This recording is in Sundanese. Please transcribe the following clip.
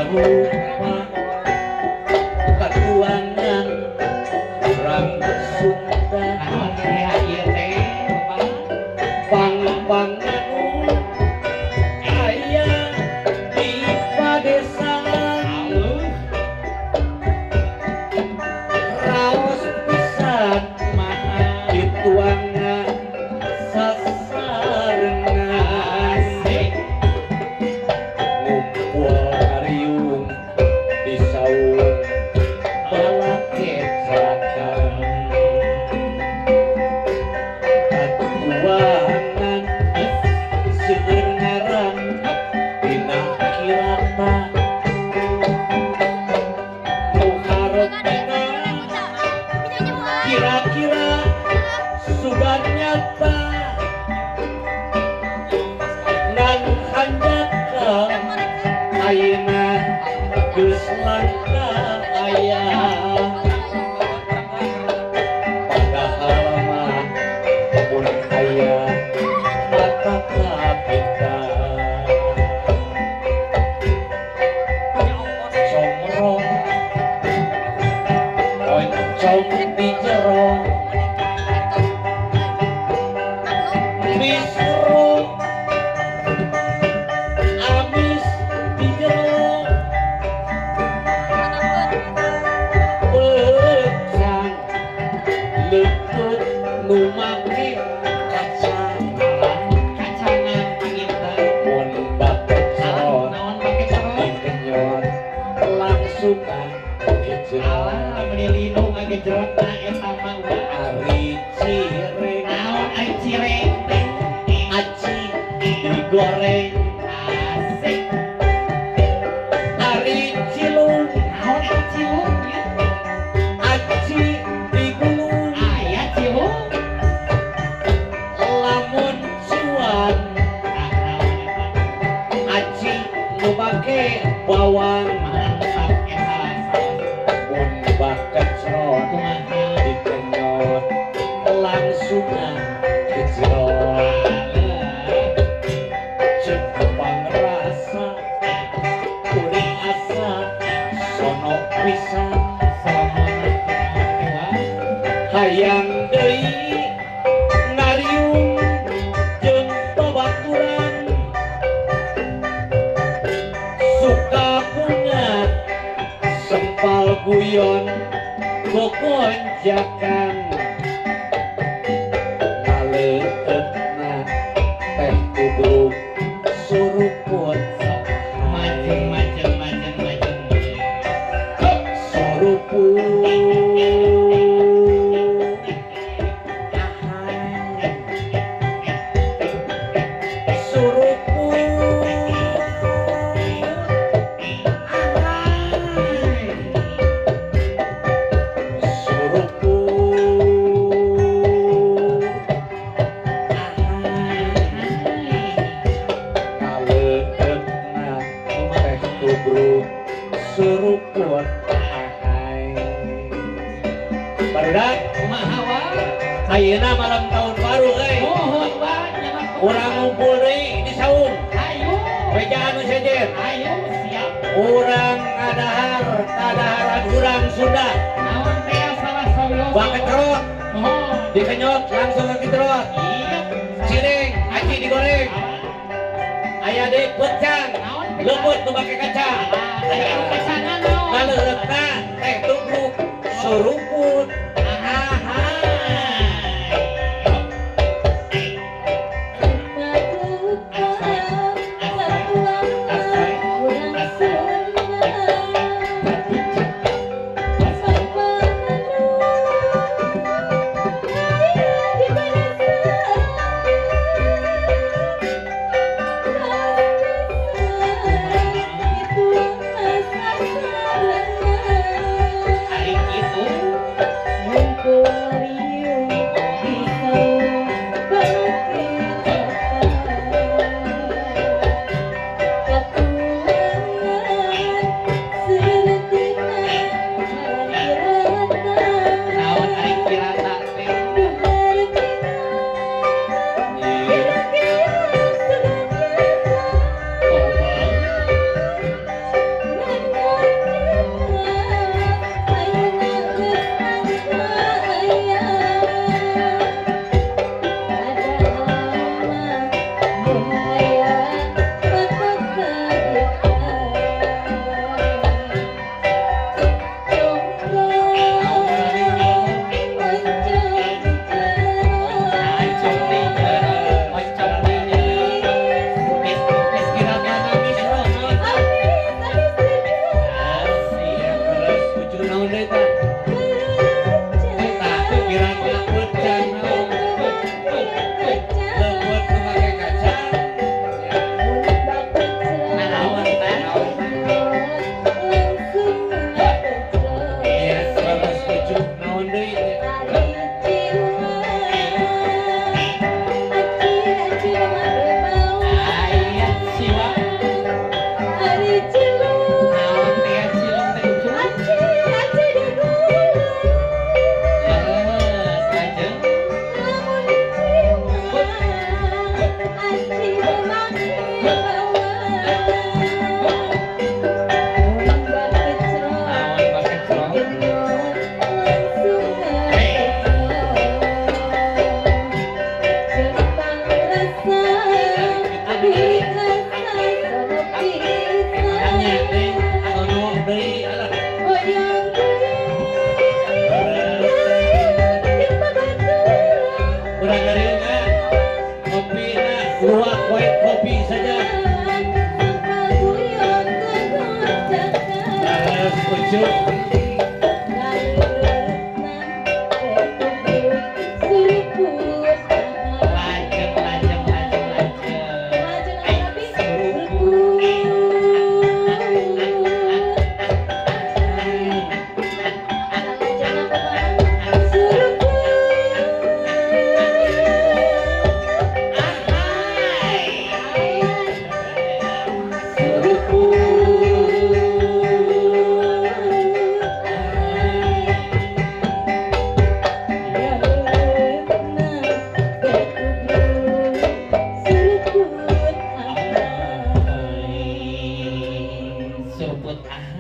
Rupa katuangan urang Sunda. Naon teh ieu teh, Bapak? Pang-pangan aya di padesaan. Alus. Raos pisan. Kumaha? Dituangna sasarengan. Asik. Ngumpul ngariung di saung balakecakan. Katuangan seueur ngaran dina kirata, nu hartina kira-kira sudah nyata, ngan hanjakal ayeuna geus langka aya, padahal mah mun aya mata kapita. Comro oncom di jero, misro amis di jero, peucang leukeut nu make kacang. Kacangan panginten. Mun bakecrot Naon bakecrot? Dikenyot langsung kejerot. Alah, meuni linu ngagejerotna eta mah ulah. Ari cireng. Naon ari cireng teh? Aci digoreng. Asik. Ari cilung. Naon eta cilung ieu? Aci digulung. Aya cilung. Lamun cuan. Ah, naon eta? Aci nu make bawang. Mantap eta saos. Mun bakecrot Kumaha? Dikenyot langsung kejerot. Alah. Cek pangrasa kuring asa sono pisan. Sono kumaha teh wa? Hayang deui ngariung jeung babaturan, suka bunga sempal guyon gogonjakan, ngaleueutna teh tubruk suruput. Majeng majeng majeng majeng. Suruput ahai, suruput ahai, suruput ahai, ngaleueutna teh tubruk suruput ahai. Barudak. Kumaha wa? Ayeuna malam tahun baru euy. Mohon wa nyamak. Urang ngumpul deui di saung. Ayo. Bejaan nu sejen. Ayo siap. Urang ngadahar kadaharan urang Sunda. Naon teh salah sawios? Bakecrot Mohon. Dikenyot langsung kejerot. Iya. Cireng aci digoreng. Alah. Aya deui peucang. Naon? Leupeut nu make kacang. Ah, aya nu kacangan naon? Ngaleueutna teh tubruk suruput ahai. Ari kitu. Lucu. Suruput. Lajeng, lajeng, lajeng, lajeng. Lajeng rapi. Suruput. Lajeng apa Suruput. Ahai. Suruput ahai.